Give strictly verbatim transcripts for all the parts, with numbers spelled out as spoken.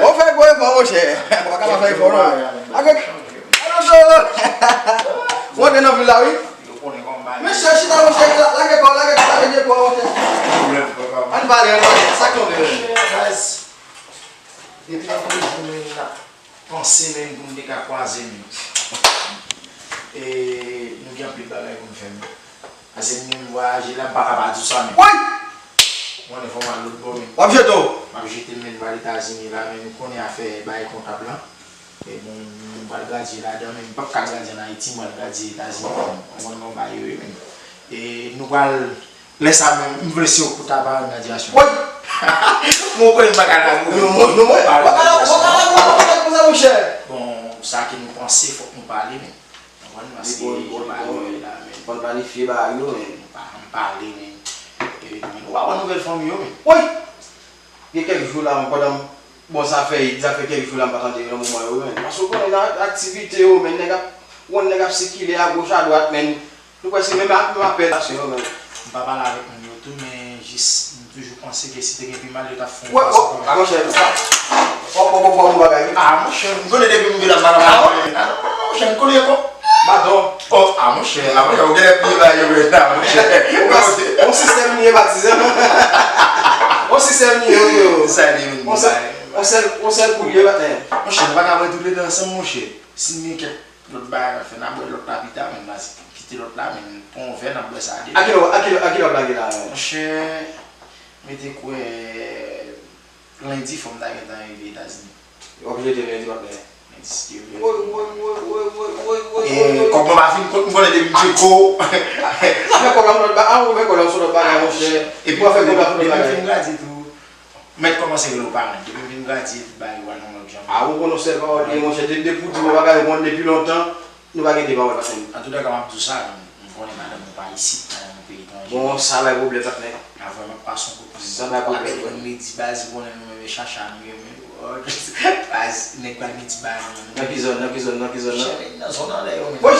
Ou fè gwo efò, monchè. Ou pa ka pa fè efò, non. Ak, alonso. Ou antre nan vil la, wi. Mesye, chita, monchè, lage kò, lage kò, lage pye kò, monchè. Ann pale, ann pale. Sa k tonbe, menm? Guys, depi nan premye jou, menm, n ap panse, menm, pou n te ka kwaze, menm. E nou gen anpil bagay pou n fè, menm. Paske m menm vwayaje la, m pa ka pa di w sa, men. Woy! Mwen, fò m al lòt bò, men. W ap jete w? M ap jete m, men, m pral Etazini la, men m konnen afè bagay kontab lan. E bon, m pral gradye ladan, men m p ap ka gradye ann Ayiti, m pral gradye Etazini, men. Ou konprann kòman bagay yo ye, men. E nou pral, lè sa menm, m vle se w pou ta ba yon gradyasyon. Woy! Mwen konnen m pa ka lage w. Non, non, non, mwen pa ka lage w, mwen pa ka lage w, mwen pa ka lage w konsa, monchè. Bon, sa ke nou panse, fòk nou pale, men. Konprann? Paske jan bagay yo ye la, men. Fò n planifye bagay yo, men. Pa, ann pale, men. E, men, ou pa wè nouvèl fanmi yo, men. Woy! Gen kèk jou la, pandan m, bon, sa fè, sa fè kèk jou la, m pa tande yo nan moman yo, men. Paske w konnen nan aktivite yo, men, nèg ap, w konn nèg ap sikile agoch, adwat, men. Nou prèske menm ap, menm apèl yo, men. M pa pale avèk moun yo tou. Jis, m toujou panse ke si te gen pi mal, yo t ap fè yon pase. Wè, wè, a, monchè, sa. Wè, wè, wè, wè, yon bagay, wi. A, monchè, m konnen depi m vin la, m pa nan. A, wè? A, non, non, non, monchè, m konnen, bon. Badon. Oh, a, monchè, a, monchè, ou genlè pliye ba yo, wi, la, monchè. Yon sistèm li ye, patizan. Yon sistèm li ye, wi, wi. Sa li ye, wi. Yon sèl, yon sèl, yon sèl kou li ye, patizan. Monchè, nou pa ka bwè tout le tan ansanm, monchè. Si n gen kèk lòt bagay n ap fè, n a bwè lòt la pita, men baz, kite lòt la, men pran yon vè, n ap bwè sa de. A kilè, a kilè, a kilè w ap lage la, men? Monchè, mete kwè, lendi fò m ta gentan rive Etazini. W ap jete lendi, patnè? Lendi, si Dye vle. Woy, woy, woy. E, kòb mwen pa fin, m konnen depi m tcheke w. Ou fè kòb la sou lòt bagay, ou fè kòb la sou lòt bagay, monchè. Epi, depi m fin gradye tou, mèt kòmanse rele w paran. Depi m fin gradye, bay ou al yon lòt jan. A, ou konn yon sèl pawòl li ye, monchè. Depi, depi w di yon bagay, ou konn depi lontan, nou pa gen de pawòl, patnè. Antouka, m ap di w sa, m, m konnen madanm ou pa isit, madanm ou peyi etranje. Bon, sa bay pwoblèm, patnè. Avè m ap pase yon kout men. Sa bay pwoblèm. Apre vandredi, baz, ou konnen nou menm e chacha nou ye, men, baz, nèg pral gen ti bagay nan men nou. Nan ki zòn, nan ki zòn, nan ki zòn nan? Chè, nan zòn anlè yo, men. Woy!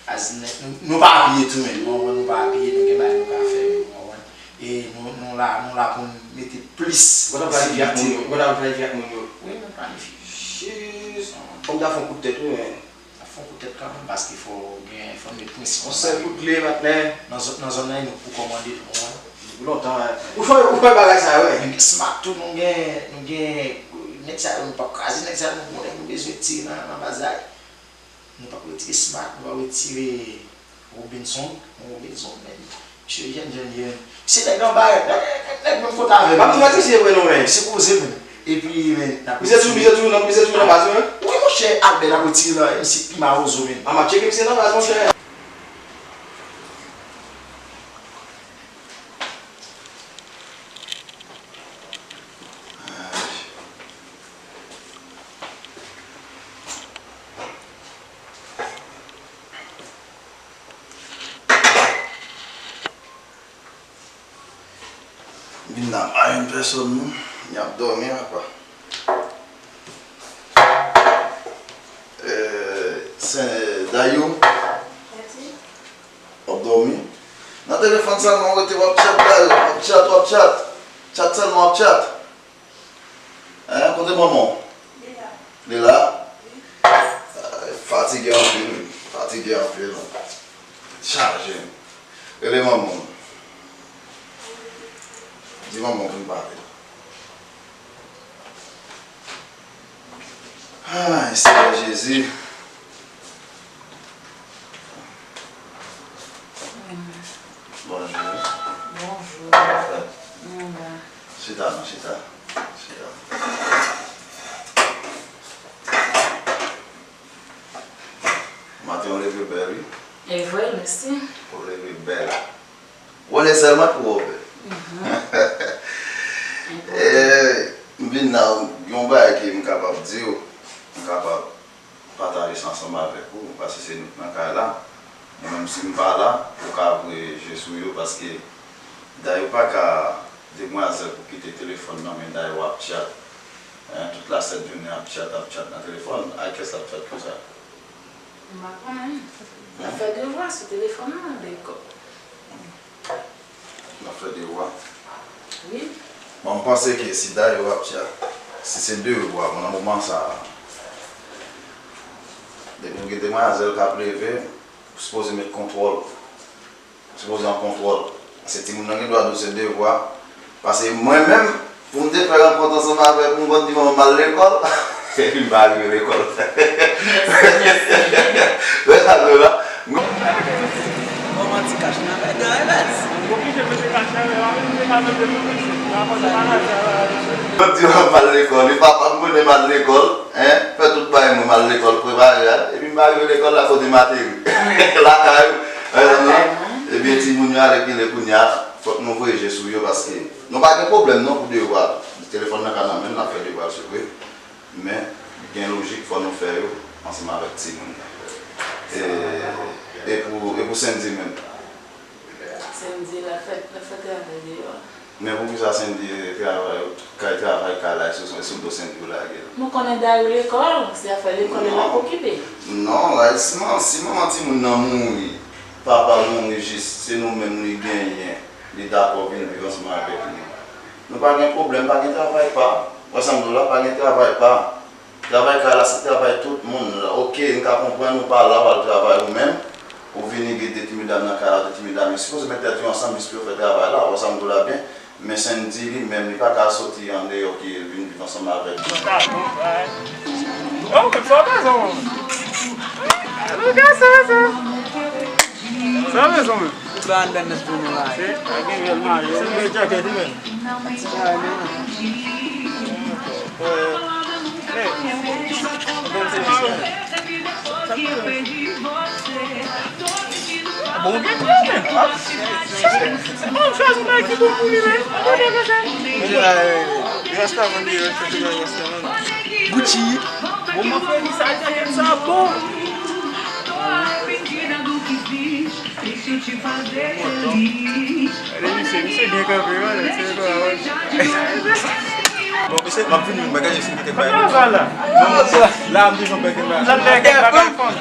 Baz, nou, nou pa apiye tou, men, nou, nou pa apiye, nou gen bagay nou ka fè, men, ou konprann? E nou, nou la, nou la pou n mete plis. Ou konn ap planifye ak moun yo, ou konn ap planifye ak moun yo. Wi, nou planifye. Jis. Fò m ta fè yon kout tèt, wi, men. Ap fè yon kout tèt kanmenm, paske fò gen, fò n met prensip. Yon sèl kout kle, patnè. Nan zòn, nan zòn nan, e nou k pou kòmande tou, ou konprann? Depi lontan, wi. Ou fè, ou fè bagay sa yo, wi. Nou gen Smart tou, nou gen, nou gen, nèg sa yo, nou p ap kraze nèg sa yo, nou, nou bezwen tire nan, nan baz la. Nou p ap retire Smart, nou p ap retire Robinson, bon, Robinson, men, misye jèn, jèn, jèn. Se nèg anba, nèg, nèg, nèg menm kote avè m. M ap di, Matye, se vre non, men. Se koze, men. Epi, men, n ap... Misye toujou, misye toujou nan, misye toujou nan baz, wi. Wi, monchè, Albert ap retire nan M C pi mawozo, men. A, m ap tcheke misye nan baz, monchè. Vin la pa jwenn pèsòn non. Y ap dòmi apa. Eh, Sen Dayou. W ap dòmi? Nan telefòn sèlman w rete, w ap tchat, Dayou, w ap tchat, w ap tchat. Tchat sèlman w ap tchat. Hein, kote manman w? Li la. Li la? Wi. Ah, fatige anpil, fatige anpil. Chaje. Rele manman w. Di manman w vin pale. Ay, Senyè Jezi. Bonjou. Bonjou. Kòman w fè? Mwen la. Chita non, chita. Chita. Maten w leve bèl, wi. E vre, mèsi. Ou leve bèl. Ou konnen sèlman pou ou bèl. Mhm. Eh, m vin la, gen yon bagay ke m kapab di w, m kapab pataje sa ansanm avèk ou, paske se nou k nan kay la. Mwen menm si m pa la, ou ka voye je sou yo, paske Dayou pa ka, demwazèl pou kite telefòn nan men Dayou ap tchat. Hein, tout la sèt jounen ap tchat, ap tchat nan telefòn. Ak kiyès l ap tchat konsa? M pa konnen. L ap fè devwa sou telefòn nan, lekòl. L ap fè devwa? Wi. Bon, m panse ke si Dayou ap tchat, si se devwa, bon, nan moman sa a, depi w gen demwazèl k ap leve, ou sipoze met kontwòl. Sipoze an kontwòl. Se timoun nan gen dwa di w se devwa. Paske mwen menm, pou m te fè rankont ansanm avèk ou, m konn di manman m al lekòl. Epi m pa rive lekòl. Wè sa m di w la? Manman ti kach nan fè dan e bèz. Mwen di manman m al lekòl, wi papa m konnen m al lekòl, hein, fè tout bagay mwen m al lekòl, prepare a, epi m pa rive lekòl la kote m ateri. Lakay ou. Ebyen, timoun yo ale kilè kounye a, fòk nou voye je sou yo, paske nou pa gen pwoblèm non pou devwa. Telefòn nan ka nan men l, l ap fè devwa l, se vre. Men, gen lojik, fò nou fè yo ansanm avèk timoun nan. E, e pou, e pou Sendy menm? Sendy, l ap fè, l ap fè travay deyò. Men poukisa Sendy travay, kay travay, kay la, e sou, e sou do Sendy ou lage l? Nou konnen Dayou lekòl, se afè lekòl li l ap okipe. Non, la, si man-, si manman timoun nan mouri, papa l mouri jis, se nou menm li genyen. Li dakò vin viv ansanm avèk nou. Nou pa gen pwoblèm, pa gen travay pa. Wè sa m di w la, pa gen travay pa. Travay kay la, se travay tout moun. Oke, m ka konprann ou pa la, w al travay ou menm. Ou vini gen de ti medam nan kay la, de ti medam yo sipoze met tèt yo ansanm jis pou yo fè travay la. Wè sa m di w la byen. Men Sendy li menm, li pa ka soti andeyò ki vin viv ansanm avèk nou. Oh, men sa w bezwen, mwen. Sa w bezwen, mwen. Ou pa anndan nèt pou nou la. Se, a gen vèl mari. Se vèl jakèt, wi, men. Ti bagay, men. Bon, gen pwoblèm. Bon, chwazi yon bagay ki bon pou li, men. Ou konprann sa? Rasta mande yo, chwazi yon rasta mande. Gucci. Bon, mwen fè li sa, sa bon. Gade misye, misye byen kanpe, wi, misye byen kanpe. Bon, misye, m ap vini, m bagay yo fin kite bay. Kòman sa la? La, m bezwen bèk bagay. L ap bèk bagay fanm.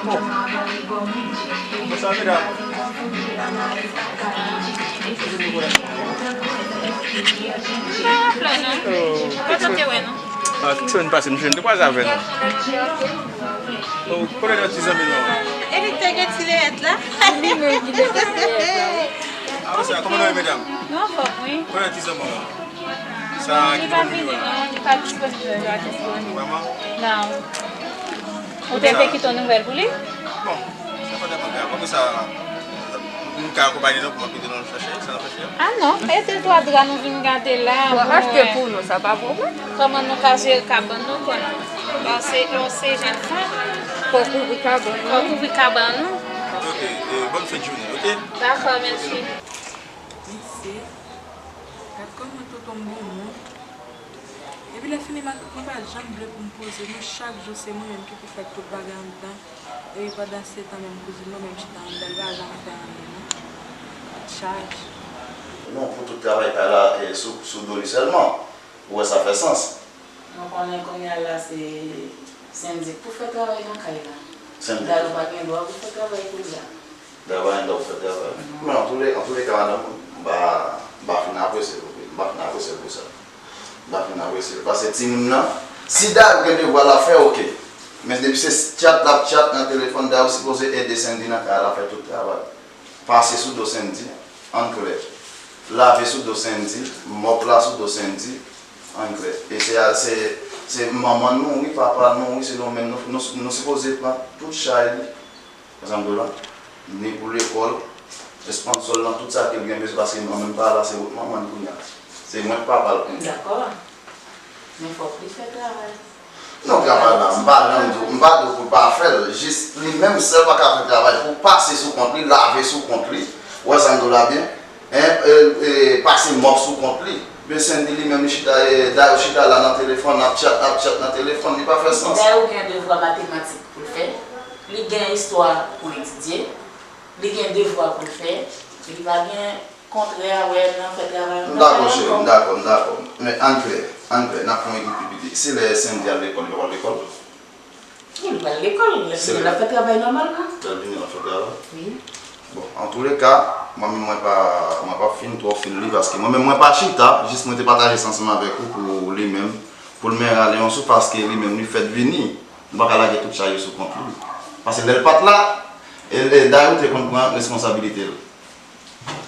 Bon. Bonsoir, medam. M pa rapele w, non. Kote w te wè nou? Ah, Tixon pase, m jwenn, te kwaze avè nou. Oh, kote lòt ti zanmi nou an? Epi te gen ti leyèt la. Ah, sa, kòman nou ye, medam? Nou anfòm, wi. Kote lòt ti zanmi nou an? Sa ki pa vini, non, li pa disponib jodi a, disponib. Vrèman? Non. Ou te vle kite yon nouvèl pou li? Bon, sa pa tèlman grav. Apre sa, nou ka akonpaye nou pou mwen kite nou chèche, sa nou chèche. Ah non, e de twa dra nou vin gade la. Bon, achte pou nou, sa pa pwoblèm. Kòman nou ka jere kabann nou, kòman? Paske nou se jèn fanm. Fò kouvri kabann nou. Fò kouvri kabann nou. Ok, e, bòn fèt jounen, ok? Dakò, mèsi. Mesye, gad kòman tonton m bon moun. Epi lè fini, m, mwen pa janm vle pou m poze non, chak jou se mwen menm ki pou fè tout bagay anndan. Epi pandansetan menm kouzin mwen menm chita anndan, li pa janm fè anyen non. Chaj. Non, pou tout travay kay la, e, sou, sou do li sèlman. Ou wè sa fè sans? Mwen konnen kounye a la se Sendy k pou fè travay nan kay la. Sendy. Dayou pa gen dwa pou fè travay kounye a. Travay anndan ou fè travay. Men antouleka, antouleka, madanm, m pa, m pa fin apresye l, m pa fin apresye l pou sa. M pa fin apresye l. Paske timoun nan, si Dayou gen devwa l ap fè, oke. Men depi se tchat l ap tchat nan telefòn, Dayou sipoze ede Sendy nan kay la fè tout travay. Pase sou do Sendy, an klè. Lave sou do Sendy, mòp la sou do Sendy, an klè. E se, se, se manman nou, wi, papa nou, wi, se nou menm, nou, nou, nou sipoze pran tout chay li. Wè sa m di w la? Ni pou lekòl, espansò l nan tout sa ke l gen bezwen, paske mwen menm pa la, se wot manman l kounye a. Se mwen k papa l kounye a. Dakò. Men fòk li fè travay. Non, travay la, m pa janm di w, m pa di w pou l pa fè l. Jis, li menm sèl pa ka fè travay pou pase sou kont li, lave sou kont li. Wè sa m di w la byen? Hein, e, e, pase mòp sou kont li. Men Sendy li menm, li chita, e, Dayou chita la nan telefòn, ap tchat, ap tchat nan telefòn, li pa fè sans. Dayou gen devwa matematik pou l fè, li gen istwa pou l etidye, li gen devwa pou l fè, li pa gen kontrè a wè nan fè travay an. M dakò, cheri, m dakò, m dakò. Men ann klè, ann klè, n ap fè yon ekip pi piti. Se lè Sendy al lekòl, li pa al lekòl? Wi, l pral lekòl, l ap vini, l ap fè travay nòmalman. L ap vini, l ap fè travay? Wi. Bon, antouleka, mwen menm mwen pa, mwen pa fin twò fil li, paske mwen menm mwen pa chita, jis mwen te pataje sa ansanm avèk ou pou li menm, pou l men rale yon souf, paske li menm li fèt vini, nou pa ka lage tout chay yo sou kont li. Paske lè l pa t la, e, e, Dayou te konn pran responsabilite l.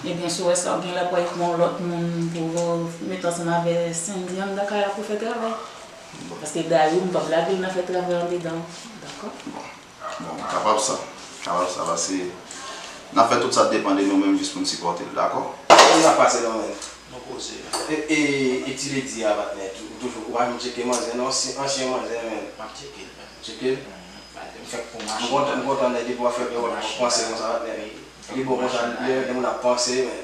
Ebyen, si w wè sa, w gen la pou al pran yon lòt moun pou mete ansanm avè Sendy anndan kay la pou fè travay. Bon. Paske Dayou, m p ap lage l nan fè travay andedan. Dakò? Bon. Bon, kapab sa. Kapab sa, paske n ap fè tout sa k depann de nou menm jis pou n sipòte l, dakò? Kòman n ap pase non, men? Nou poze. E, e, e ti ledi a, patnè, tou, toujou, ou pa janm tcheke manzè, non, si, ansyen manzè, men. M ap tcheke l, men. Tcheke l? Mhm. M fèk pou mache. M kontan, m kontan, nèg, depi w ap fè, w ap panse konsa, patnè. Wi. Li bon konsa, lè, lè moun ap panse, men.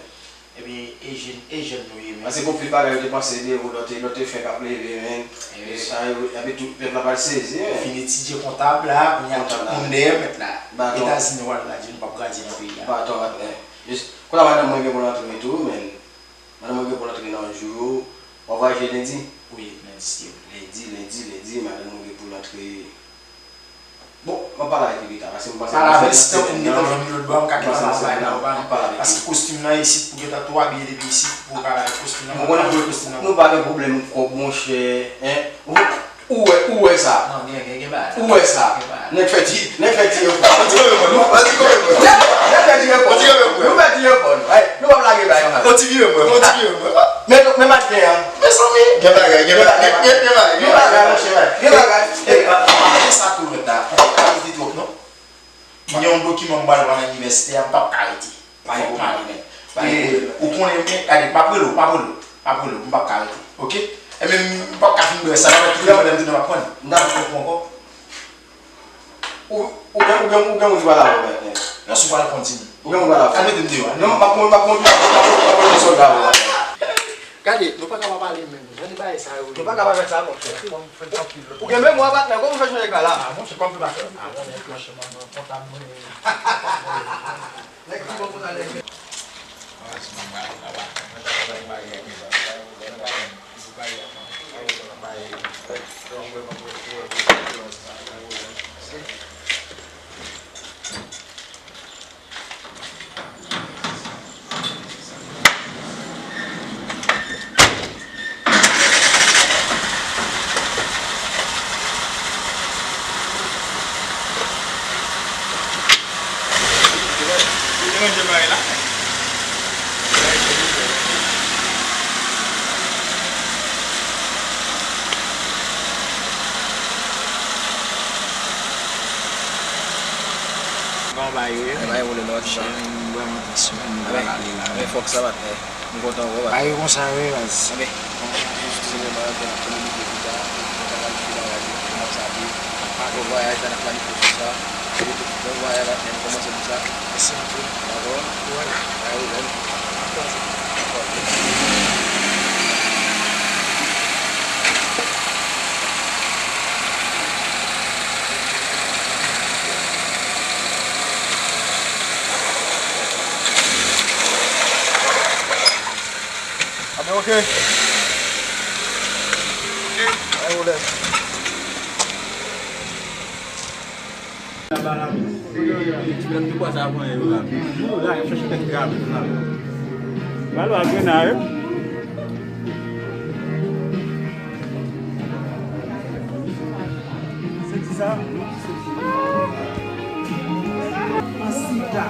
Epi, e jèn, e jèn nou ye, men. Paske gon pil bagay yo te panse de ou, lè w te, lè w te fenk ap leve, men. E sa yo, epi tout pèp la pral sezi, men. Fin etidye kontab la, kounye a tout moun dèyè mèt la. Etazini w al la, di nou p ap gradye nan peyi a. Baton, patnè. Jis, kounye a madanm mwen gen pou l antre tou, men. Madanm mwen gen pou l antre nan jou yo. W ap vwayaje lendi? Wi, lendi, si Dye vle. Lendi, lendi, lendi, madanm ou gen pou l antre. Bon, m ap pale avèk li pita, paske m panse pale avè l, si tankou m gentan jwenn li lòt bò a, m ka gentan anba nan anba. Paske kostim nan isit, pou gentan tou abiye depi isit, pou pale avèk kostim nan. Mwen konnen pou kostim nan. Nou pa gen pwoblèm kòb, monchè, en. Ou wè, ou wè sa. Non, gen, gen, gen bagay. Ou wè sa. Gen bagay. Nèg fè ti, nèg fè ti efò. Nèg, nèg fè ti efò. Nou fè ti efò. Ey, nou p ap lage bagay sa. On ti vire mwen, on ti vire mwen. Men, men maten an. Mezanmi, gen bagay, gen bagay, gen, gen, gen bagay. Gen bagay, monchè, gen bagay. Ey, pa, pa, pa fè sa tou lòt la. Ou pa ka rete twòp, non. M gen yon dokiman m pral pran nan inivèsite a, m p ap ka rete. Fòk m ale, men. E, ou konnen, men, gade, m ap rele w, m ap rele w, m ap rele w, m p ap ka rete. Oke? Ebyen, m p ap ka fin bwè sa, m ap kite pandan m tounen m ap pran. M dakò. Ou konpran ankò? Ou, ou gen, ou gen, ou gen moun ki pral avè w, men. Non, si w pral pran timoun. Ou gen moun pral avè w. Al mete m deyò, al. Non, m ap pran, m ap pran, m ap pran, m ap pran sòlda ou a. Gade, nou pa ka pa pale menm. Jan de bagay sa yo ye. Nou pa ka pa fè sa, monchè. Ou gen memwa, patnè, kòman w fè chanje kay la? Ah, monchè, kòm nou pa fè. Ah, monchè, franchman, non, kontab mwen. Nèg ki bon pou sa, nèg. Bon, bay, wi. Bay, woule lòt chan. Wi, m vrèman tris, wi. Bay, bay, fòk sa bat, bay. M kontan wè w. Bay, konsa, wi, baz. Anben, bon, jis ti moman, anben, n ap kominike pita. Mwen ta planifye bagay yo, n ap sape. Bon vwayaj la, n ap planifye sou sa. Bon vwayaj la, n kòmanse pou sa. Mèsi anpil. Dakò? Wi. Bay, woule. Anben, oke. Oke. Ay, woule. Ti grenn ti bwa sa pran yo la. Yo la, y ap chache tèt grav la. Bal w a grenn a yo. Se ti sa. An sida.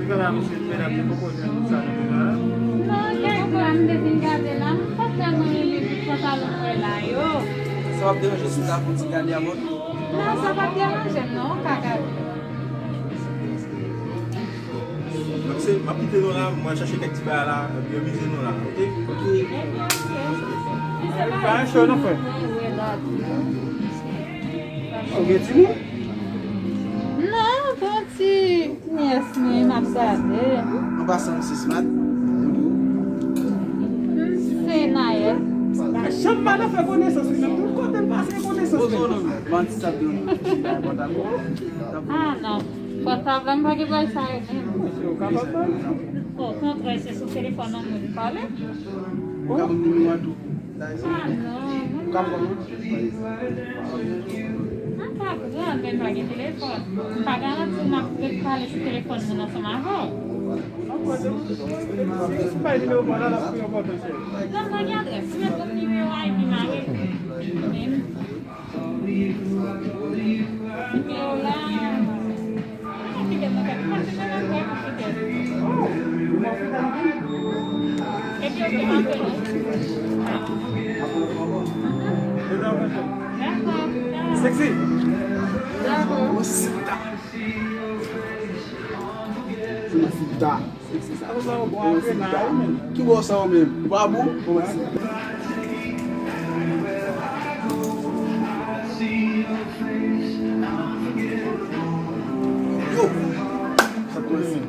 Li gen la, mesye, medam, li poko jwenn sa nou te la. Non, gade la, m te vin gade la, m pa tèlman renmen tout pantalon mwen la yo. Sa p ap deranje si m ta fè yon ti gade avè w? Non, sa p ap deranje m, non, ou ka gade. Donk, se, m ap kite nou la, mwen chache kèk ti bagay la, epi yo mize nou la, oke? Oke. Ebyen, oke. Li se pa yon cho, non, frè? Ou gen timoun? Non, bon, ti nyès mwen, m ap gade. An pasan, misye Smart. M se Nayèt. Pa janm pa nan fè konesans li menm. Tout kote l pase konesans li. Manti sa ap di w. Ah, non. Pòtab la, m pa gen bagay sa yo menm. Okontrè, se sou telefòn nan moun pale. Ou ka ban m nimewo a tou? Ah, non. Ou ka ban m? M pa pran, men m pa gen telefòn. M pa garanti w m ap ret pale sou telefòn moun ansanm avè w. Non, m pa gen adrès. Ou mèt ban m nimewo a epi m a rele. Men, nimewo la. Sexy. Dakò. Sexy sa. Ki bò sa ou menm? Ou pa bon? Kòman se?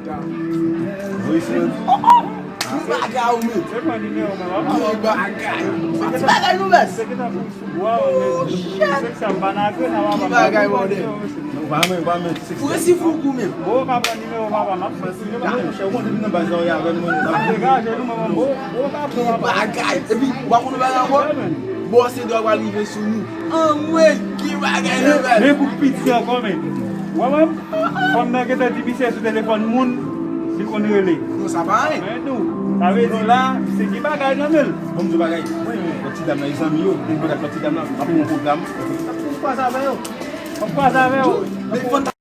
Ki bagay ou menm? Ki bagay nou mèt? Ki bagay nou mèt? Oh, shit. Ki bagay, bòdè? Ou pa menm, ou pa menm. Ou resi fou kou menm. Ki bagay? Epi, ou pa konn bagay ankò? Bon, se dwa pral rive sou nou. Anmwey, ki bagay nou mèt? Men pou piti ankò, men. Ou wè menm? Fanm nan gentan di misye sou telefòn moun, li konn rele. Non, sa pa anyen. Men tou, sa vle di la, se gen bagay nan men l. Bon, m di w bagay. Mwen, mwen, ti dam nan, e zanmi yo, mwen kontak ti dam nan, m ap fè yon pwogram. M ap fè yon kwaze avè yo. M ap kwaze avè yo. Men fò n